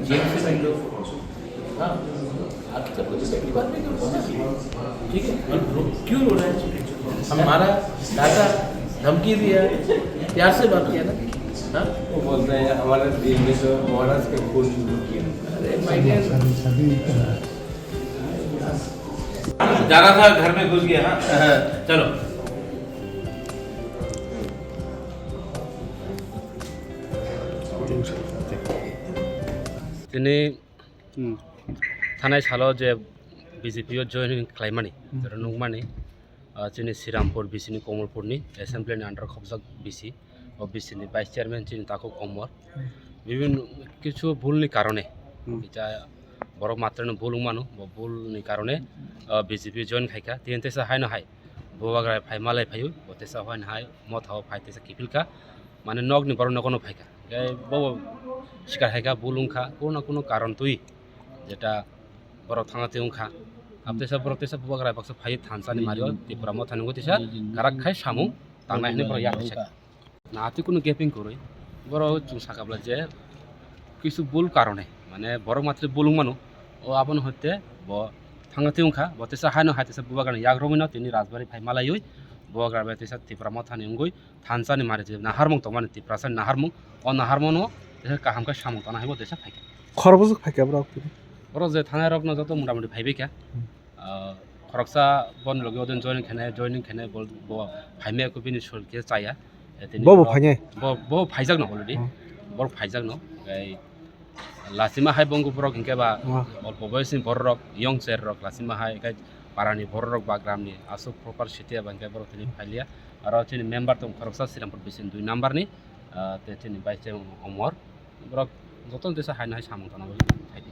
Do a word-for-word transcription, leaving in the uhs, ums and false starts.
जेल से भी लोग, हाँ, आपकी तो कोई सेफ्टी बात नहीं करता ना। ठीक है, हम लोग क्यों रो रहे हैं? हमारा दादा धमकी दिया, प्यार से बात किया ना। हाँ? वो बोलता है, "हमारे दिल में तो महाराज का खून किया।" अरे, my dear। जा रहा था, घर में घुस गया, हाँ? चलो। Tini Hmm. Thanai salo je B J P o join khlaimani, Hmm. Toro nukmani, ah, chini Srirampur B C ni Komolpur ni assembly ni under khobjak B C, o B C ni vice chairman chini Takhuk Omor. Hmm. Bibin kichu bhul ni karone, Hmm. kicha borok matrano bhul wngmano, bo bhul ni karone, ah, B J P join khaika, tini tesa haino hai, bubagra phai malai phaio, bo tesa haino hai, motha o phai tesa kiphilka, mane nokni borok nokono phaika. Khe bo sikar hai kha, bul wng kha, kuno na kuno karon twi jeta borok thangna twi wng kha. Abo teisa borok teisa bubagra baksa phai thansa ni mario, Tipra motha ni wngwi teisa karak khai samung tangnai hinwi borok yak kha. Na atwi kuno gaping kwrwi borok chwng sakha bwla je kisu bul karone, mane borok matwi bul wng mano, o abono hoite bo thangna twi wng kha, bo teisa haino hai teisa bubagra ni yak romwi no tini rajbari phai malaiwi bubagra bai teisa Tipra motha ni wngwi thansa ni mari je naharmung tongmani Tiprasa ni naharmung, o naharmung no teisa kaham khe samung tangna hai bo teisa phaikha. Khoroksa phaikha borok tini? Borok je thanai rok no joto mota moti phaibai kha. Hmm. Ah, khoroksa boni logi odin joining khainai, joining khainai bo, bo phaimaya khe bini sul khe chaya. Tini Bo bo borok phainai? Bo, bo phaijak no already. Hmm. Borok phaijak no. Tei Lachima hai bo wngkha borok hinkhe ba Oh. olpo boyosni borok rok, young cher rok lachima hai, hinkhe parani borok rok ba gramni aswk proper city aba hinkhe borok tini phailiya. Aro chini member tong khoroksa Srirampur B C ni dui number ni, ah, tei chini vice chairman Omor. Borok jotono teisa haino hai samung tangna bagwi phaidi.